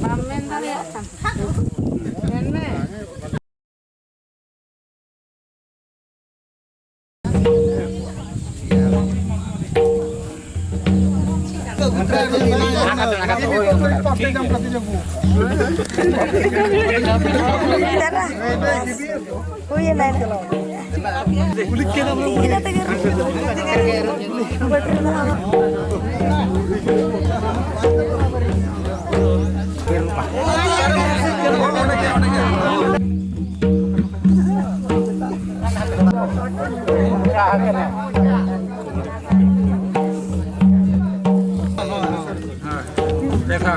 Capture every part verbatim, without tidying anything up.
ᱵᱟᱢ ᱢᱮᱱ ᱫᱟᱲᱮᱭᱟᱜ ᱠᱟᱱ᱾ ᱢᱮᱱ ᱢᱮ᱾ ᱦᱩᱭᱮᱱᱟ᱾ ᱤᱱᱟᱹ ᱛᱮᱜᱮ ᱵᱟᱹᱴᱤ ᱨᱮ ᱫᱚ ᱟᱢᱟᱜ ᱫᱮᱠᱷᱟ᱾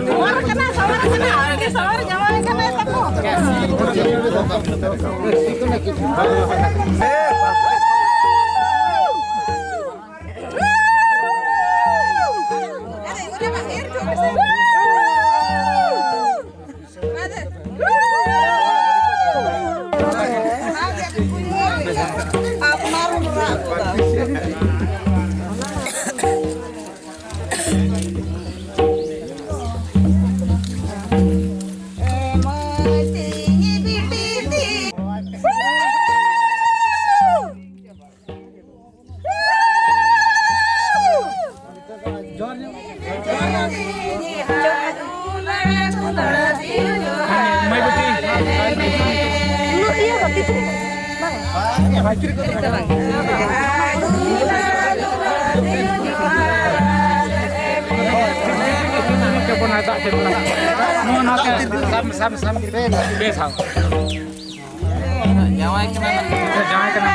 ᱥᱚᱣᱟᱨ ᱠᱟᱱᱟ, ᱥᱚᱣᱟᱨ ᱠᱟᱱᱟ, ᱟᱹᱰᱤ ᱥᱚᱣᱟᱨ ᱡᱟᱶᱟᱭ ᱠᱟᱱᱟᱭ ᱛᱟᱠᱚ᱾ ᱱᱚᱣᱟ ᱱᱚᱛᱮ ᱥᱟᱢ, ᱥᱟᱢ, ᱥᱟᱢ, ᱯᱮ ᱫᱷᱟᱣ᱾ ᱡᱟᱶᱟᱭ ᱠᱟᱱᱟ᱾ ᱡᱟᱶᱟᱭ ᱠᱟᱱᱟ᱾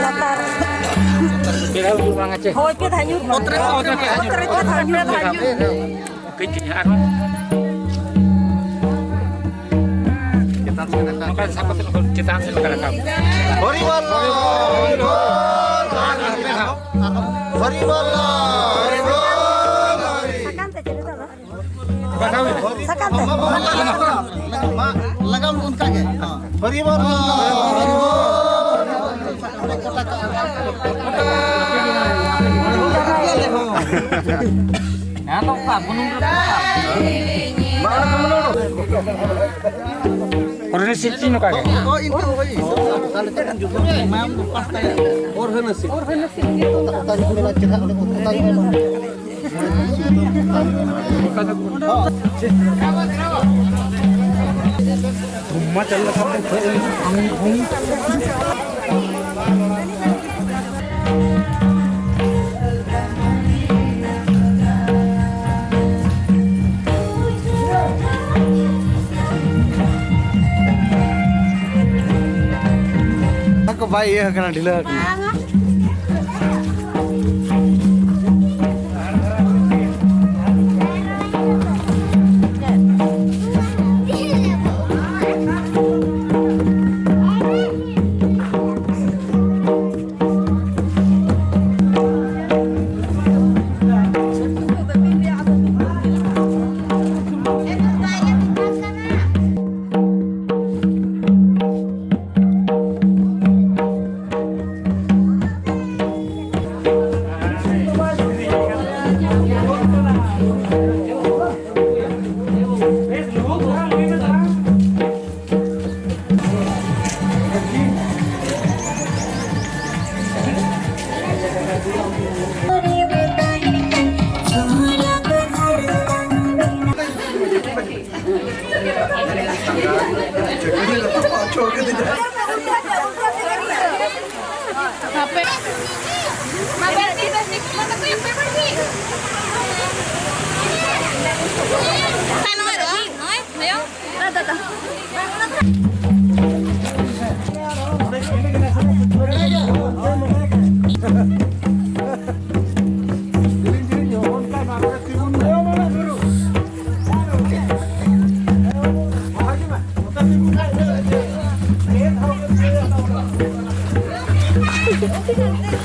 ᱞᱟᱛᱟᱨ᱾ ᱵᱮᱲᱟ ᱩᱫᱩᱜ ᱵᱟᱝ ᱟᱪᱮ᱾ ᱦᱳᱭ, ᱯᱮ ᱫᱷᱟᱣ ᱧᱩᱨ ᱠᱟᱱᱟ᱾ ᱚᱛ ᱨᱮ, ᱚᱛ ᱨᱮ, ᱯᱮ ᱫᱷᱟᱣ ᱧᱩᱨ ᱠᱟᱱᱟ᱾ ᱠᱟᱹᱡ, ᱠᱟᱹᱡ ᱟᱨᱦᱚᱸ᱾ ᱪᱮᱛᱟᱱ ᱥᱮᱫ ᱨᱟᱠᱟᱵ᱾ ᱱᱚᱝᱠᱟ ᱥᱟᱵ ᱠᱟᱛᱮ ᱪᱮᱛᱟᱱ ᱥᱮᱫ ᱱᱚᱝᱠᱟ ᱨᱟᱠᱟᱵ᱾ ᱦᱚᱨᱤ ᱵᱚᱞ, ᱦᱚᱨᱤ ᱵᱚᱞ, ᱦᱚᱨᱤ ᱵᱚᱞ, ᱦᱚᱨᱤ ᱵᱚᱞ, ᱦᱚᱨᱤ᱾ ᱥᱟᱠᱟᱢ ᱛᱮ ᱪᱮᱫ ᱞᱮᱠᱟ ᱵᱟᱝ? ᱵᱟᱫᱷᱟ ᱦᱩᱭᱱᱟ᱾ ᱢᱟ, ᱞᱟᱜᱟᱣ ᱚᱱᱠᱟ ᱜᱮ᱾ ᱦᱚᱨᱤ ᱵᱚᱞ᱾ ᱦᱮᱸ, ᱛᱚ, ᱚᱠᱟ ᱵᱩᱱᱩᱢ ᱨᱮ ᱚᱠᱟ? ᱦᱚᱨᱤ ᱥᱤᱞᱯᱤ ᱱᱚᱝᱠᱟ ᱜᱮ᱾ ᱦᱳᱭ, ᱤᱱᱠᱟᱹ ᱦᱳᱭ᱾ ᱛᱟᱦᱞᱮ ᱪᱮᱫ ᱮᱢ ᱡᱩᱛᱟ? ᱢᱟᱭᱟᱢ ᱫᱚ ᱯᱟᱥ ᱛᱟᱭᱟ᱾ ᱚᱨ ᱦᱚᱭ ᱱᱟᱥᱤ᱾ ᱚᱨ ᱦᱚᱭ ᱱᱟᱥᱤ᱾ ᱚᱠᱟ ᱡᱩᱛ ᱢᱮᱱᱟᱜᱼᱟ, ᱪᱮᱫ ᱦᱟᱸᱜ ᱚᱸᱰᱮ ᱠᱚ ᱚᱠᱟ ᱡᱩᱛ ᱢᱮᱱᱟᱜᱼᱟ? ᱠᱚ ᱵᱟᱭ ᱤᱭᱟᱹ ᱟᱠᱟᱱᱟ, ᱰᱷᱤᱞᱟᱹ ᱟᱠᱟᱱᱟ᱾ ᱵᱟᱝᱟ᱾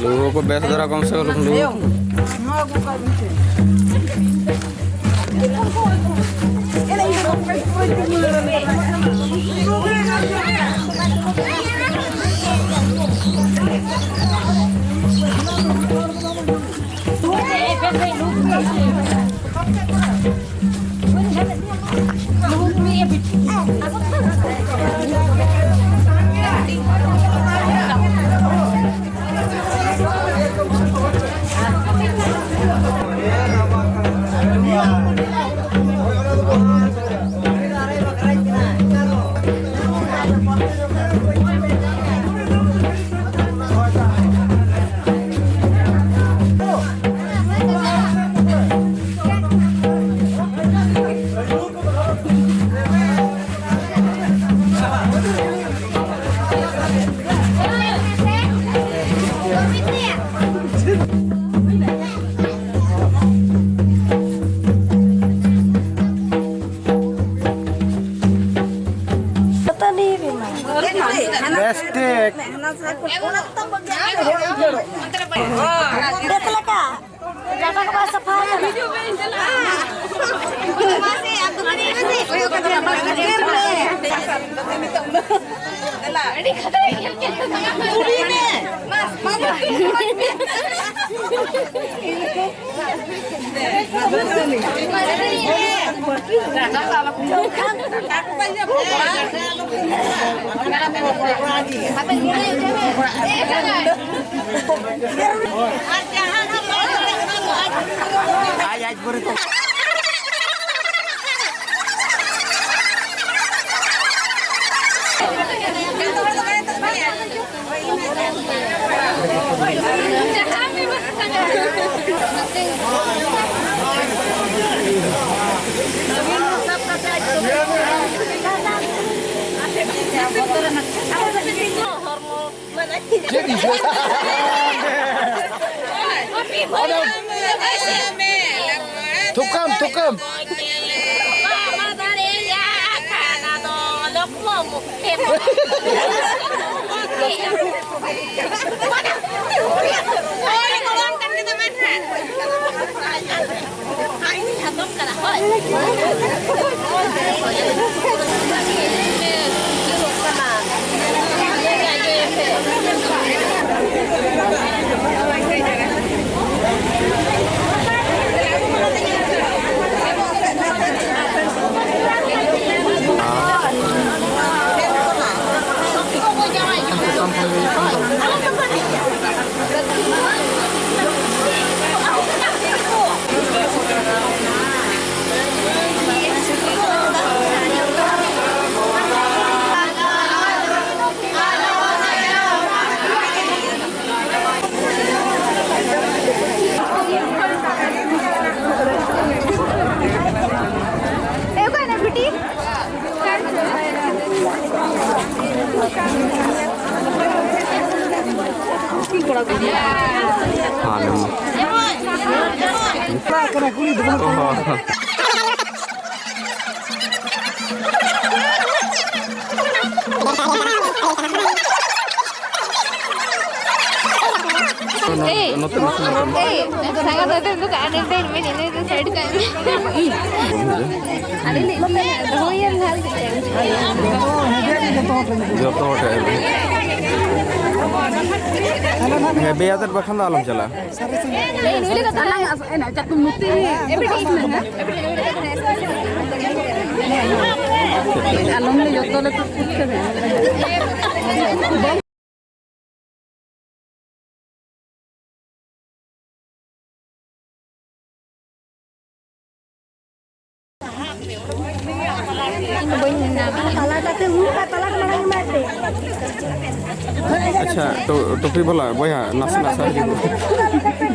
ᱞᱩ ᱠᱚ ᱵᱮᱥ ᱫᱷᱟᱨᱟ ᱠᱚᱢ ᱥᱮ ᱠᱚᱢ ᱞᱩ᱾ ᱱᱚᱣᱟ ᱠᱚ ᱠᱟᱹᱢᱤ ᱛᱮ᱾ ᱢᱤᱥᱴᱮᱠ᱾ ᱵᱮᱥ ᱞᱮᱠᱟ᱾ ᱡᱟᱸᱜᱟ ᱠᱚ ᱵᱟᱭ ᱥᱟᱯᱷᱟ ᱟᱠᱟᱫᱟ᱾ ᱟᱡ ᱟᱡ ᱯᱚᱨᱮ ᱛᱮ᱾ ᱪᱮᱫ ᱤᱧ ᱪᱤᱠᱟᱹᱭᱟ? ᱛᱷᱩᱠᱟᱹᱢ, ᱛᱷᱩᱠᱟᱹᱢ᱾ ᱦᱮᱸ, ᱞᱟᱹᱭ ᱢᱮ᱾ ᱚ ᱦᱚᱸ᱾ ᱱᱚᱛᱮ ᱱᱟᱥᱮ ᱱᱟᱥᱮ᱾ ᱮᱭ, ᱥᱟᱸᱜᱟ ᱫᱚ ᱫᱩᱲᱩᱵ ᱠᱟᱜ, ᱟᱨ ᱮᱱᱛᱮ ᱢᱮᱱ ᱤᱱᱟᱹ ᱫᱚ side ᱠᱟᱜ ᱢᱮ᱾ ᱟᱹᱰᱤ ᱞᱮ ᱤᱫᱤᱭᱟ, ᱫᱚᱦᱚᱭᱟ ᱱᱟᱦᱟᱜ᱾ ᱡᱚᱛᱚ ᱦᱚᱲ ᱴᱷᱮᱱ᱾ ᱦᱮᱸ, ᱵᱮᱭᱟᱫᱮᱨ ᱵᱟᱠᱷᱟᱱ ᱫᱚ ᱟᱞᱚᱢ ᱪᱟᱞᱟᱜᱼᱟ᱾ ᱮᱭ, ᱱᱩᱭ ᱞᱮᱠᱟ ᱛᱟᱞᱟᱝ ᱟᱥ-, ᱮᱱᱟ, ᱪᱟᱠᱩ ᱢᱩᱛᱤ ᱨᱮ᱾ ᱟᱞᱚᱢ ᱞᱮ ᱡᱚᱛᱚ ᱞᱮ ᱛᱩᱫ ᱠᱚ ᱠᱟᱱᱟ᱾ ᱤᱧ ᱫᱚ ᱵᱟᱹᱧ ᱢᱮᱱᱟ᱾ ᱛᱟᱞᱟ ᱠᱟᱛᱮ ᱦᱩᱭᱩᱜᱼᱟ, ᱛᱟᱞᱟ ᱨᱮ ᱢᱟᱲᱟᱝ ᱮᱢᱟᱭ ᱯᱮ᱾ ᱟᱪᱪᱷᱟ, ᱴᱳ-, ᱴᱳᱯᱤ ᱵᱟᱞᱟ ᱵᱚᱭᱦᱟ, ᱱᱟᱥᱮ ᱱᱟᱥᱮ ᱦᱤᱡᱩᱜ ᱢᱮ᱾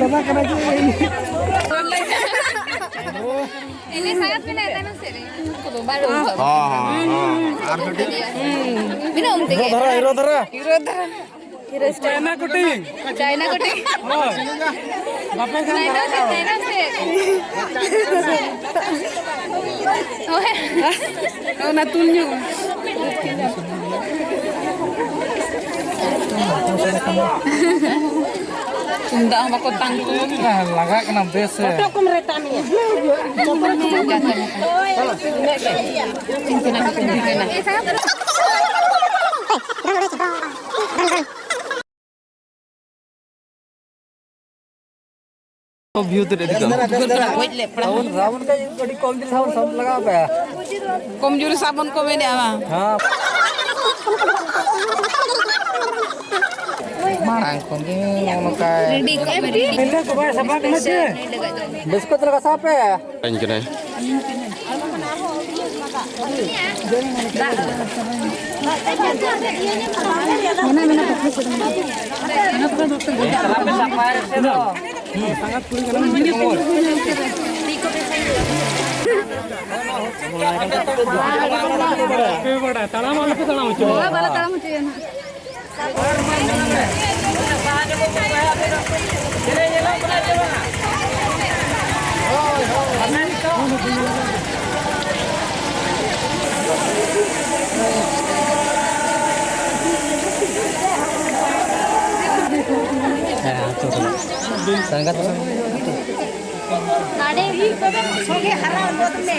ᱫᱟᱫᱟ ᱠᱟᱱᱟ ᱡᱮ᱾ ᱮᱱᱮᱡ ᱥᱟᱸᱜᱟᱛ ᱢᱮᱱᱟᱭ ᱛᱟᱭᱱᱚᱢ ᱥᱮᱫ ᱨᱮ᱾ ᱦᱚᱸ, ᱦᱚᱸ, ᱦᱚᱸ, ᱦᱚᱸ᱾ ᱟᱨ ᱠᱟᱹᱴᱤᱡ᱾ ᱢᱮᱱᱟᱜ ᱩᱱ ᱛᱮᱜᱮ᱾ ᱦᱤᱨᱳ ᱫᱷᱟᱨᱟ, ᱦᱤᱨᱳ ᱫᱷᱟᱨᱟ᱾ Hero style. ᱪᱟᱭᱱᱟ ᱠᱩᱴᱤ᱾ ᱪᱟᱭᱱᱟ ᱠᱩᱴᱤ᱾ ᱦᱳᱭ᱾ ᱵᱟᱯᱮ ᱜᱟᱱ ᱛᱟᱭᱱᱚᱢ ᱥᱮᱫ, ᱫᱟᱲᱮᱭᱟᱜᱼᱟ᱾ ᱛᱟᱭᱱᱚᱢ ᱥᱮᱫ᱾ ᱦᱳᱭ᱾ ᱚᱱᱟ ᱛᱩᱞ ᱧᱚᱜ᱾ ᱛᱩᱢᱫᱟᱜ ᱦᱚᱸ ᱵᱟᱠᱚ ᱛᱟᱝ ᱠᱚ᱾ ᱞᱟᱜᱟᱜ ᱠᱟᱱᱟ ᱵᱮᱥ ᱮ᱾ ᱵᱷᱤᱭᱩ ᱛᱮ ᱤᱫᱤ ᱠᱟᱜ ᱢᱮ᱾ ᱜᱚᱡ ᱞᱮ ᱯᱟᱲᱟᱣ᱾ ᱥᱟᱵᱚᱱ, ᱥᱟᱵᱚᱱ ᱠᱟᱹᱡ ᱟᱹᱰᱤ ᱠᱚᱢ ᱡᱩᱨᱤ ᱥᱟᱵᱚᱱ, ᱥᱟᱵᱚᱱ ᱞᱟᱜᱟᱣ ᱯᱮ᱾ ᱠᱚᱢ ᱡᱩᱨᱤ ᱥᱟᱵᱚᱱ ᱠᱚ ᱢᱮᱱᱮᱜᱼᱟ ᱵᱟᱝ? ᱦᱮᱸ᱾ ᱢᱟᱲᱟᱝ ᱠᱷᱚᱱ ᱜᱮ ᱱᱚᱜᱼᱚ ᱱᱚᱝᱠᱟ᱾ ᱨᱮᱰᱤ ᱠᱚᱜ ᱢᱮ, ᱨᱮᱰᱤ᱾ ᱵᱤᱥᱠᱩᱴ ᱞᱮᱠᱟ ᱥᱟᱵ ᱯᱮ᱾ ᱟᱹᱧ ᱠᱟᱱᱟᱭ᱾ ᱛᱟᱲᱟᱢ ᱟᱞᱚᱯᱮ ᱛᱟᱲᱟᱢ ᱦᱚᱪᱚᱭᱟ᱾ ᱵᱟᱞᱮ ᱛᱟᱲᱟᱢ ᱦᱚᱪᱚᱭᱟ ᱱᱟᱦᱟᱜ᱾ ᱥᱚᱸᱜᱮ ᱦᱟᱨᱟ ᱜᱚᱫ ᱢᱮ᱾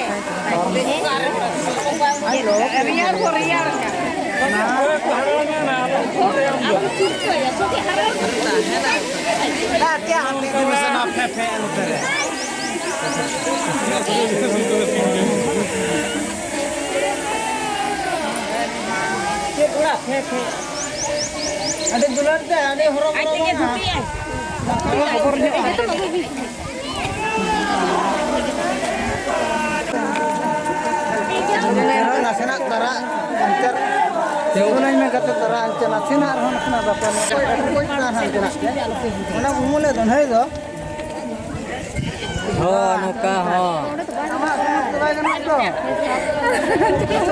ᱨᱮᱭᱟᱲ ᱠᱚ ᱨᱮᱭᱟᱲ ᱠᱟᱱᱟ᱾ ᱟᱵᱚ ᱪᱩᱯ ᱠᱚᱜ ᱦᱩᱭᱩᱜᱼᱟ, ᱥᱚᱸᱜᱮ ᱦᱟᱨᱟ ᱜᱚᱫ ᱢᱮ᱾ ᱫᱟᱜ ᱪᱮᱫ ᱟᱢ ᱛᱮᱜᱮ ᱢᱮᱥᱮ ᱱᱚᱣᱟ ᱯᱷᱮ ᱯᱷᱮ ᱟᱞᱚ ᱯᱮᱨᱮ᱾ ᱪᱮᱫ ᱚᱲᱟᱜ ᱯᱷᱮ ᱯᱷᱮ? ᱟᱹᱰᱤ ᱫᱩᱞᱟᱹᱲ ᱛᱮ, ᱟᱹᱰᱤ ᱦᱚᱨᱚ ᱵᱚᱨᱚ ᱟᱡ ᱛᱮᱜᱮ ᱵᱟᱝᱟ᱾ ᱫᱷᱩᱛᱤᱜᱼᱟᱭ᱾ ᱱᱟᱥᱮᱱᱟᱜ ᱛᱟᱨᱟ ᱟᱱᱛᱮ ᱛᱤᱸᱜᱩᱱᱟᱹᱧ ᱢᱮ ᱜᱟᱛᱮ, ᱛᱟᱨᱟ ᱟᱱᱛᱮ ᱱᱟᱥᱮᱱᱟᱜ ᱨᱮᱦᱚᱸ ᱱᱟᱥᱮᱱᱟᱜ ᱵᱟᱯᱞᱟ ᱱᱚᱣᱟ ᱠᱚ ᱮᱴᱠᱮᱴᱚᱬᱮ ᱦᱟᱱᱛᱮ ᱱᱟᱛᱮ᱾ ᱚᱱᱟ ᱩᱢᱩᱞ ᱮ ᱫᱚᱱᱦᱮᱸ ᱫᱚ᱾ ᱦᱳᱭ, ᱱᱚᱝᱠᱟ ᱦᱚᱸ᱾ ᱟᱢᱟᱜ ᱥᱚᱢᱚᱭ ᱫᱚ ᱵᱟᱭ ᱜᱟᱱᱚᱜ ᱫᱚ᱾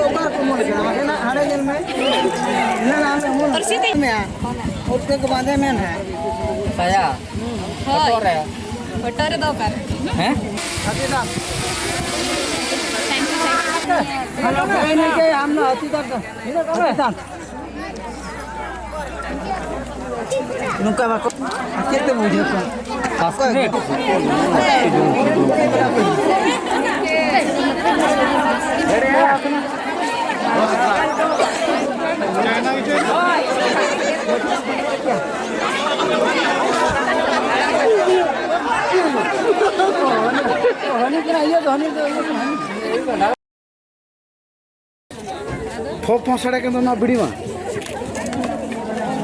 ᱚᱠᱟ ᱨᱮᱠᱚ ᱩᱢᱩᱞ ᱠᱟᱱᱟ? ᱦᱟᱸᱰᱮ ᱱᱟᱜ, ᱦᱟᱸᱰᱮ ᱧᱮᱞ ᱢᱮ᱾ ᱦᱟᱸᱰᱮ ᱱᱟᱜ ᱟᱢ ᱩᱢᱩᱞ ᱢᱮᱭᱟ᱾ ᱩᱫ ᱠᱚ ᱵᱟᱸᱫᱮ ᱢᱮ ᱱᱟᱦᱟᱜ᱾ ᱯᱟᱭᱟ᱾ ᱦᱳᱭ᱾ ᱦᱚᱴᱚᱜ ᱨᱮ᱾ ᱦᱚᱴᱚᱜ ᱨᱮᱫᱚ ᱚᱠᱟᱨᱮ? ᱦᱮᱸ? ᱦᱟᱹᱛᱤ ᱫᱟᱢ᱾ Thank you, thank you. ᱦᱟᱹᱛᱤ ᱫᱟᱢ᱾ ᱱᱚᱝᱠᱟ ᱵᱟᱠᱚ, ᱪᱮᱫ ᱛᱮ ᱵᱩᱡᱷᱟᱹᱣ ᱠᱚᱣᱟ? ᱚᱠᱚᱭ? ᱦᱟᱹᱱᱤ ᱠᱟᱱᱟ, ᱤᱭᱟᱹ ᱫᱚ, ᱦᱟᱹᱱᱤ ᱫᱚ, ᱤᱭᱟᱹ ᱫᱚ, ᱦᱟᱹᱱᱤ᱾ ᱯᱷᱚ ᱯᱷᱚ ᱥᱟᱰᱮ ᱠᱟᱱ ᱫᱚ ᱱᱚᱣᱟ ᱵᱤᱲᱤ ᱢᱟ᱾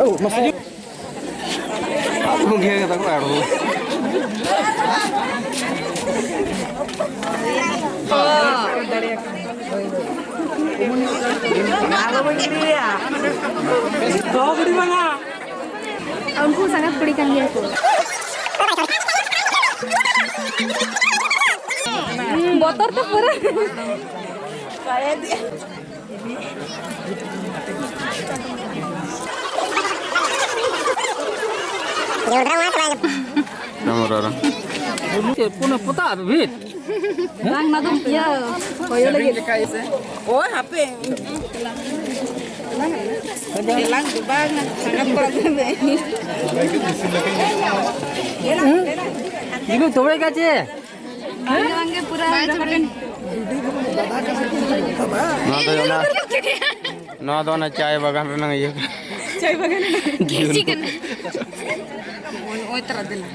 ᱳ, ᱢᱟᱥᱮ᱾ ᱜᱚᱝᱠᱮ ᱛᱟᱠᱚ ᱟᱨᱦᱚᱸ᱾ ᱫᱚᱦᱚ ᱜᱤᱰᱤ ᱵᱟᱝᱟ᱾ ᱩᱱᱠᱩ ᱥᱟᱸᱜᱟᱛ ᱠᱩᱲᱤ ᱠᱟᱱ ᱜᱮᱭᱟ ᱠᱚ᱾ ᱵᱚᱛᱚᱨ ᱛᱮ ᱯᱩᱨᱟᱹ᱾ ᱡᱚᱱᱰᱨᱟ ᱢᱟ ᱛᱚᱵᱮ᱾ ᱪᱮᱫ ᱯᱩᱱᱮ ᱯᱚᱛᱟᱜ ᱵᱷᱤᱛ? ᱵᱟᱝ, ᱚᱱᱟ ᱫᱚ ᱤᱭᱟᱹ, ᱦᱚᱭᱚ ᱞᱟᱹᱜᱤᱫ᱾ ᱞᱮᱠᱟ ᱜᱮᱥᱮ? ᱳᱭ, ᱦᱟᱯᱮ᱾ ᱮᱞᱟᱝ ᱫᱚ ᱵᱟᱝ, ᱥᱟᱸᱜᱟᱛ ᱠᱚᱲᱟ ᱠᱚ ᱢᱮ᱾ ᱵᱟᱝᱜᱮ, ᱯᱩᱨᱟᱹ ᱱᱚᱣᱟ ᱫᱚ ᱚᱱᱟ, ᱱᱚᱣᱟ ᱫᱚ ᱚᱱᱟ ᱪᱟᱭ ᱵᱟᱜᱟᱱ ᱨᱮᱱᱟᱜ ᱤᱭᱟᱹ ᱠᱟᱱᱟ᱾ ᱪᱟᱭ ᱵᱟᱜᱟᱱ ᱨᱮᱱᱟᱜ ᱪᱮᱫ ᱠᱟᱱᱟ? ᱱᱚᱜᱼᱚᱭ ᱛᱟᱨᱟ ᱫᱮᱞᱟ᱾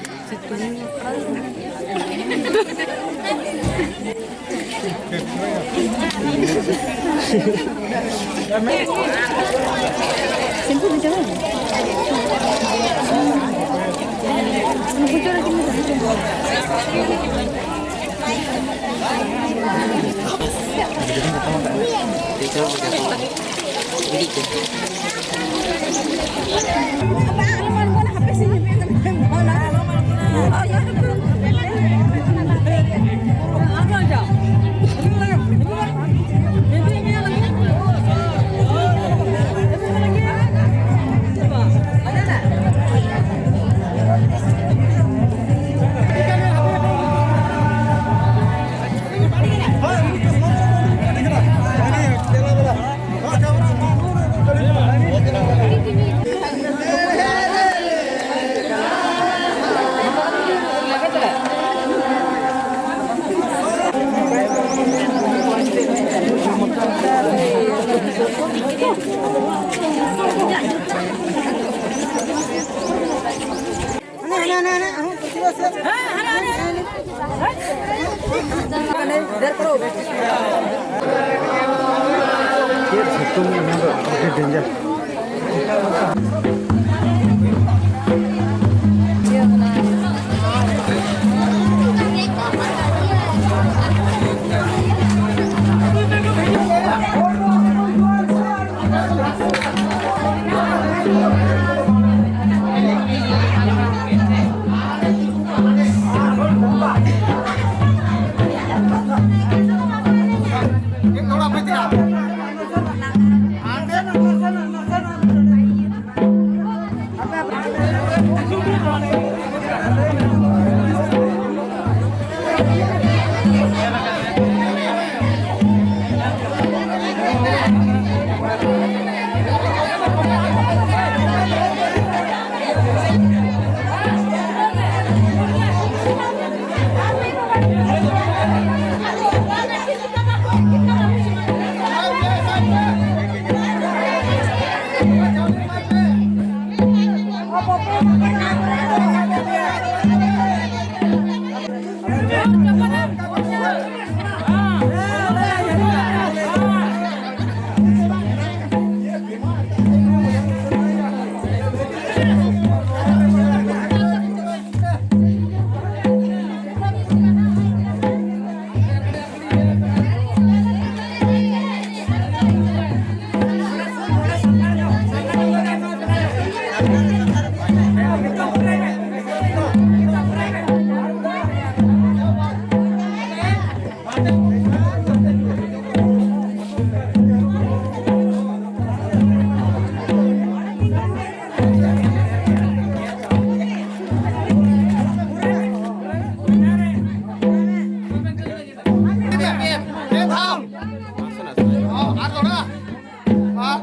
ᱪᱮᱫ ᱥᱤᱛᱩᱝ, ᱚᱱᱟ ᱫᱚ ᱟᱹᱰᱤ ᱰᱮᱧᱡᱟᱨ᱾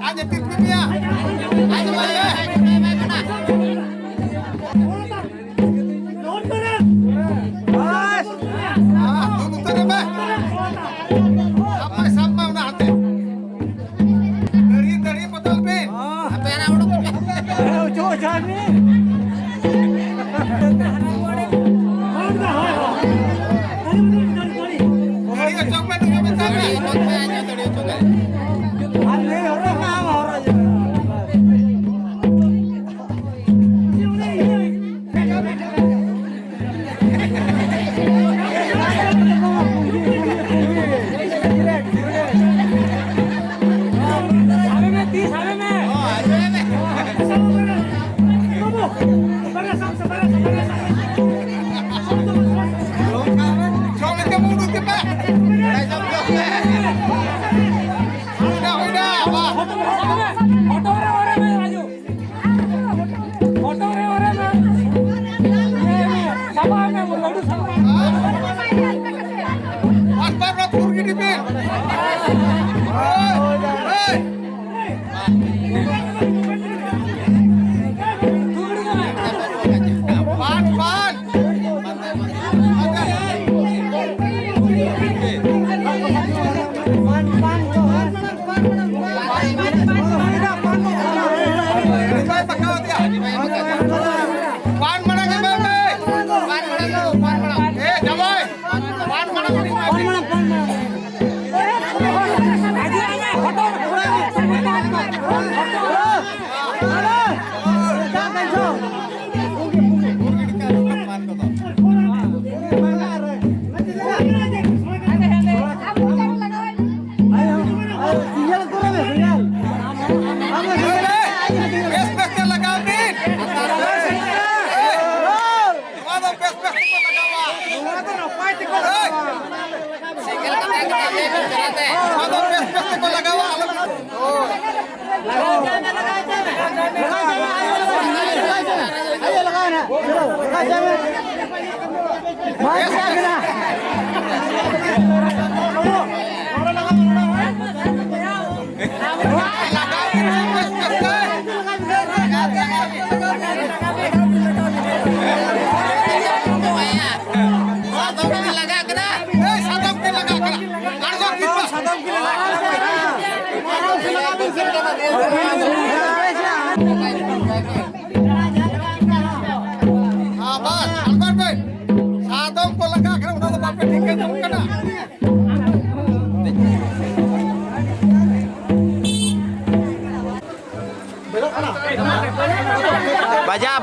ᱟᱡ ᱮ ᱛᱤᱨᱯᱤ ᱢᱮᱭᱟ᱾ ᱟᱡ ᱮ ᱢᱮᱭᱟ᱾ ᱵᱟᱥ᱾ ᱟᱨ ᱫᱩ ᱩᱛᱟᱹᱨ ᱢᱮ᱾ ᱥᱟᱵ ᱢᱮ, ᱥᱟᱵ ᱢᱮ ᱚᱱᱟ ᱦᱟᱱᱛᱮ᱾ ᱫᱟᱹᱲᱦᱤ, ᱫᱟᱹᱲᱦᱤ ᱵᱚᱫᱚᱞ ᱵᱤᱱ᱾ ᱦᱟᱯᱮ ᱦᱟᱱᱟ ᱩᱰᱩᱠ ᱯᱮ᱾ ᱚᱪᱚᱜ, ᱚᱪᱚᱜ ᱢᱮ᱾ ᱫᱟᱹᱲᱦᱤ ᱚᱪᱚᱜ ᱢᱮ, ᱱᱩᱭ ᱦᱚᱸ ᱢᱮᱛᱟᱭ ᱢᱮ᱾ ᱫᱟᱹᱲᱦᱤ ᱚᱪᱚᱜ ᱢᱮ, ᱟᱡ ᱦᱚᱸ ᱫᱟᱹᱲᱦᱤ ᱚᱪᱚᱜ ᱟᱭ᱾ ᱟᱨ ᱱᱩᱭ ᱦᱚᱨᱚᱜ ᱢᱮ, ᱟᱢ ᱦᱚᱨᱚᱜ ᱡᱚᱝ ᱢᱮ᱾ ᱦᱚᱴᱚᱜ ᱨᱮ ᱚᱨᱮ ᱢᱮ, ᱨᱟᱡᱩ᱾ ᱦᱚᱴᱚᱜ ᱨᱮ ᱚᱨᱮ ᱢᱮ᱾ ᱤᱭᱟᱹ ᱢᱮ, ᱥᱟᱵᱟᱜ ᱢᱮ, ᱞᱟᱹᱰᱩ ᱥᱟᱵᱟᱜ ᱢᱮ᱾ ᱟᱥᱯᱟᱥ ᱨᱮ ᱯᱷᱩᱨ ᱜᱤᱰᱤ ᱯᱮ᱾ ᱦᱮᱭ, ᱦᱮᱭ᱾ ᱛᱩᱜᱲᱤ ᱠᱟᱱᱟ᱾ ᱯᱟᱱ, ᱯᱟᱱ᱾ ᱯᱟᱱ ᱢᱟᱲᱟᱝ ᱮᱢᱟᱭ ᱢᱮ᱾ ᱯᱟᱱ ᱢᱟᱲᱟᱝ ᱫᱚ, ᱯᱟᱱ ᱢᱟᱲᱟᱝ᱾ ᱮ, ᱡᱟᱶᱟᱭ, ᱯᱟᱱ ᱢᱟᱲᱟᱝ ᱮᱢᱟᱭ ᱢᱮ᱾ ᱵᱮᱥ ᱵᱮᱥ ᱛᱮ ᱞᱟᱜᱟᱣ ᱵᱤᱱ᱾ ᱱᱚᱣᱟ ᱫᱚ ᱵᱮᱥ ᱵᱮᱥ ᱛᱮᱠᱚ ᱞᱟᱜᱟᱣᱟ᱾ ᱱᱚᱣᱟ ᱫᱚ ᱱᱟᱯᱟᱭ ᱛᱮᱠᱚ ᱞᱟᱜᱟᱣᱟ᱾ ᱱᱚᱣᱟ ᱫᱚ ᱵᱮᱥ ᱵᱮᱥ ᱛᱮᱠᱚ ᱞᱟᱜᱟᱣᱟ, ᱟᱞᱚ ᱵᱤᱱ ᱦᱮᱸ, ᱵᱟᱥ, ᱟᱬᱜᱚᱱ ᱵᱮᱱ᱾ ᱥᱟᱫᱚᱢ ᱠᱚ ᱞᱟᱜᱟ ᱠᱟᱱᱟ, ᱚᱱᱟ ᱫᱚ ᱵᱟᱯᱮ ᱴᱷᱤᱠᱟᱹ ᱡᱚᱝ ᱠᱟᱱᱟ᱾ ᱵᱟᱡᱟᱣ᱾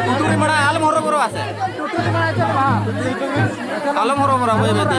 ᱴᱩᱴᱩᱨᱤ ᱢᱟᱲᱟᱝ ᱟᱞᱚᱢ ᱦᱚᱨᱚᱵᱚᱨᱚᱜᱼᱟ ᱥᱮ᱾ ᱟᱞᱚᱢ ᱦᱚᱨᱚᱵᱚᱨᱚᱜᱼᱟ, ᱵᱟᱹᱭ ᱵᱟᱹᱭ ᱛᱮ᱾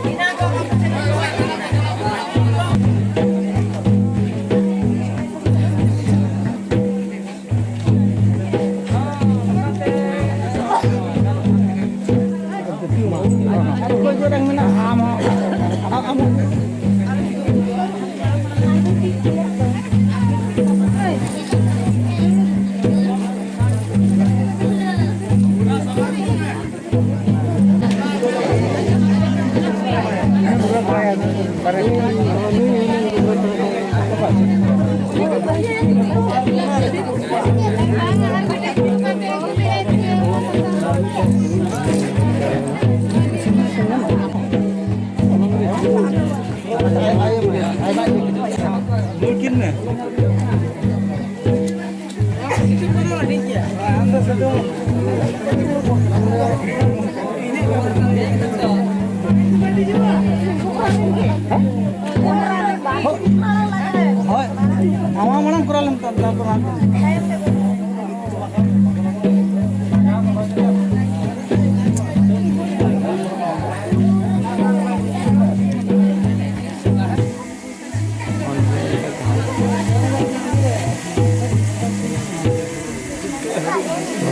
ᱢᱩᱞᱠᱤᱱ ᱢᱮ᱾ ᱦᱳᱭ, ᱟᱢᱟᱜ ᱢᱟᱲᱟᱝ ᱠᱚᱨᱟᱣ ᱞᱮᱢ, ᱛᱟᱨᱯᱚᱨ ᱦᱟᱸᱜ᱾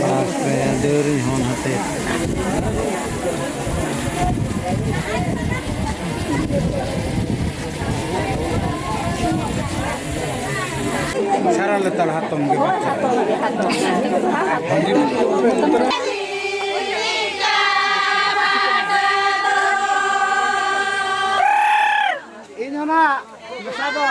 ᱵᱟᱯᱨᱮ, ᱰᱟᱹᱨᱤ ᱦᱚᱸ ᱱᱟᱛᱮ᱾ ᱥᱟᱨᱟ ᱞᱮᱛᱟᱲ ᱦᱟᱛᱚᱢ ᱜᱮ ᱵᱟᱪᱪᱟ᱾ ᱤᱧ ᱦᱚᱸ ᱱᱟᱜ ᱢᱮᱥᱟ ᱫᱚ᱾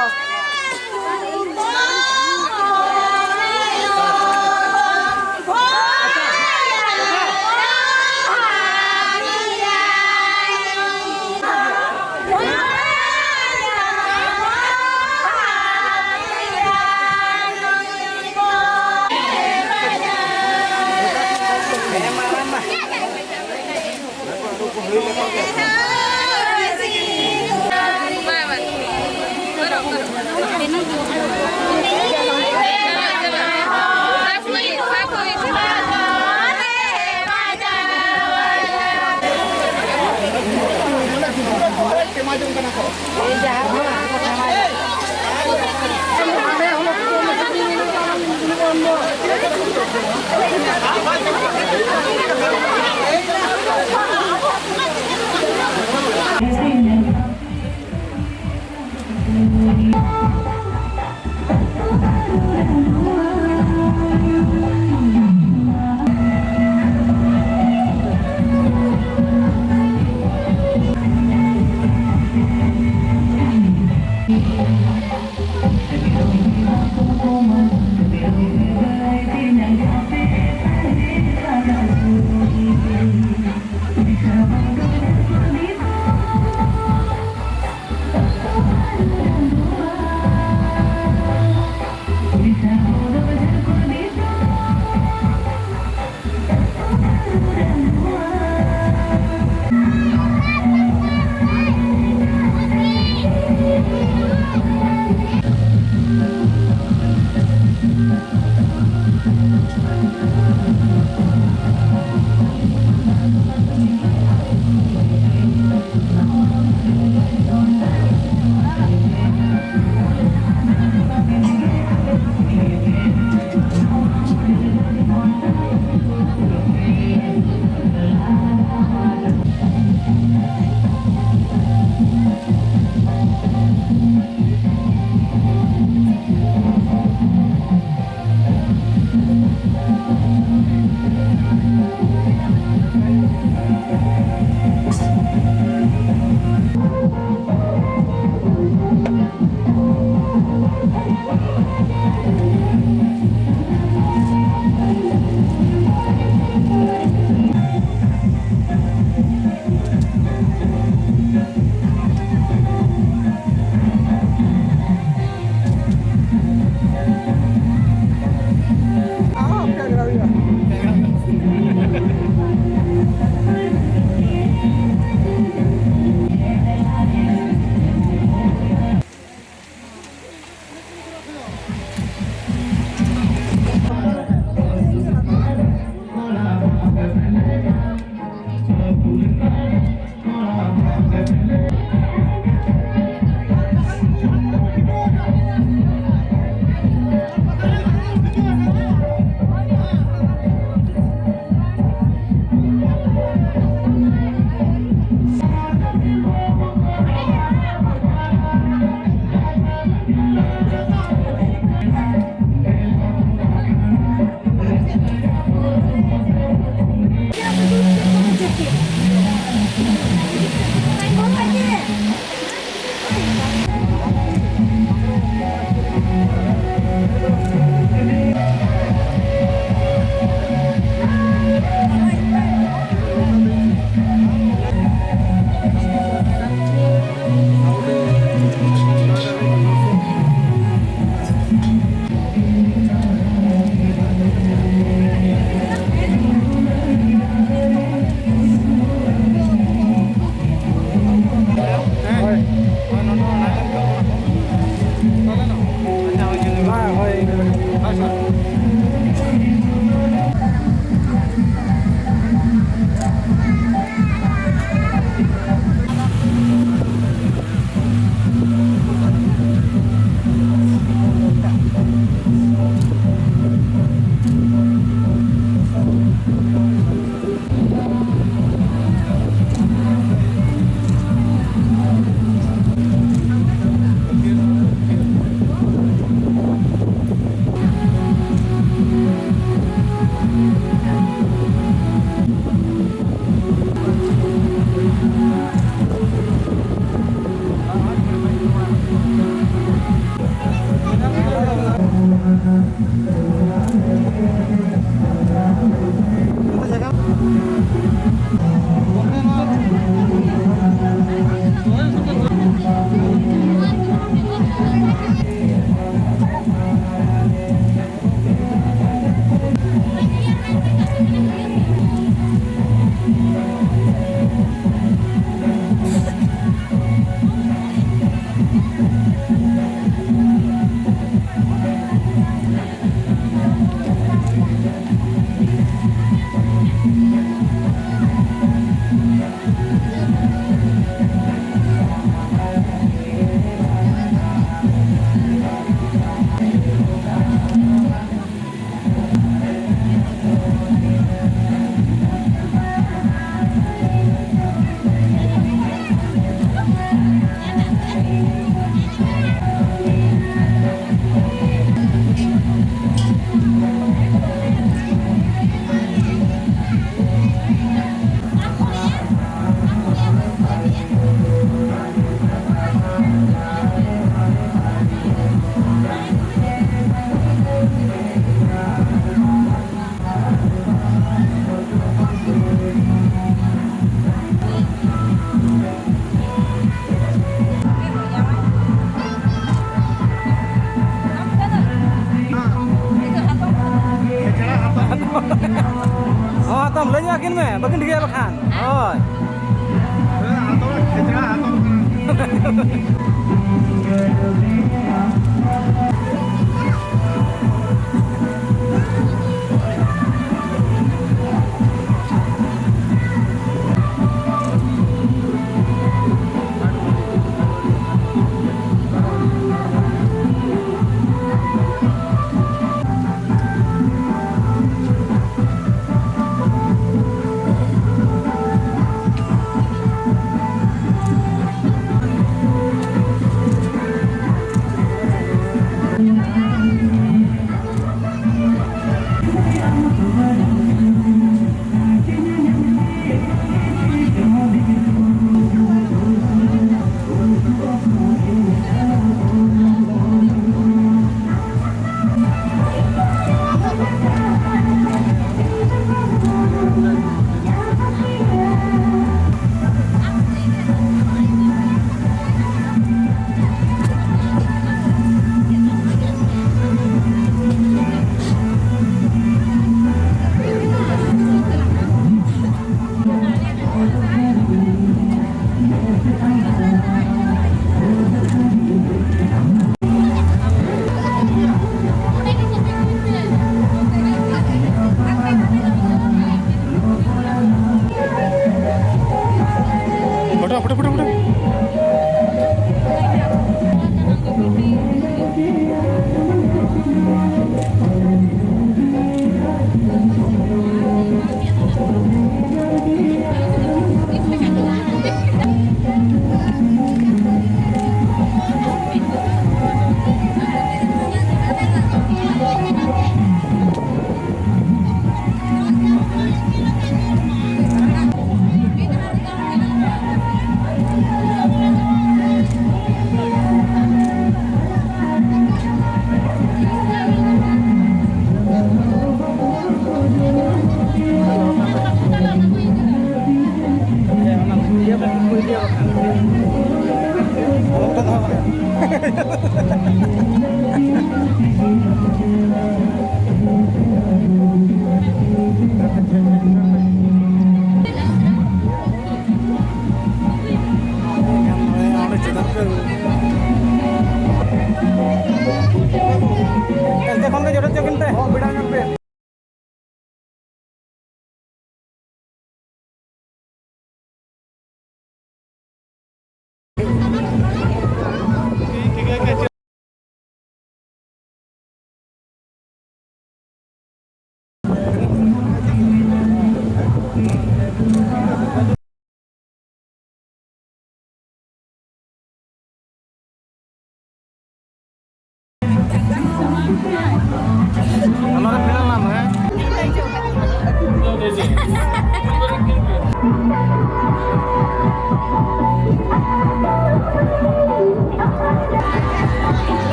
Photo, photo, photo, photo.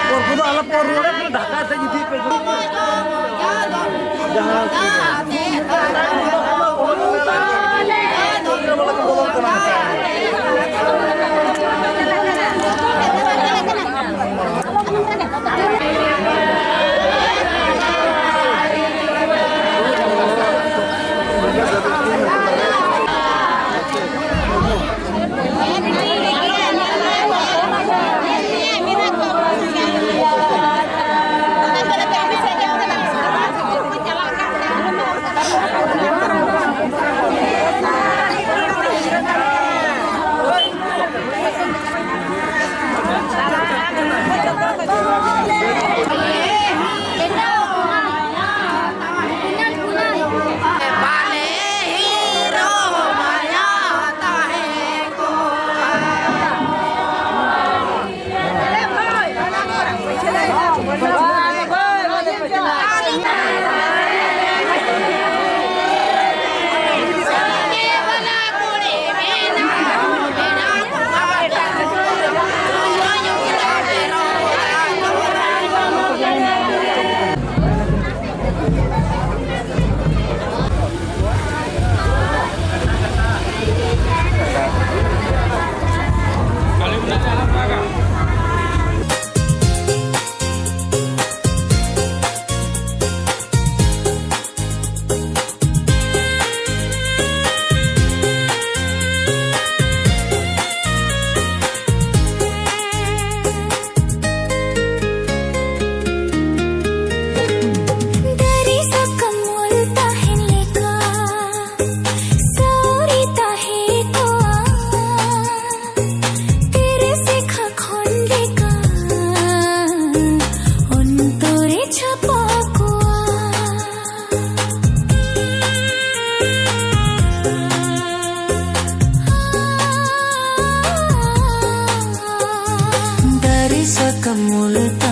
ᱯᱚᱨ ᱠᱚᱫᱚ ᱟᱞᱚ ᱯᱚᱨ ᱨᱩᱣᱟᱹᱲᱟ, ᱰᱷᱟᱠᱟ ᱥᱮᱫ ᱤᱫᱤ ᱯᱮ᱾ ᱡᱟᱦᱟᱸ Mulut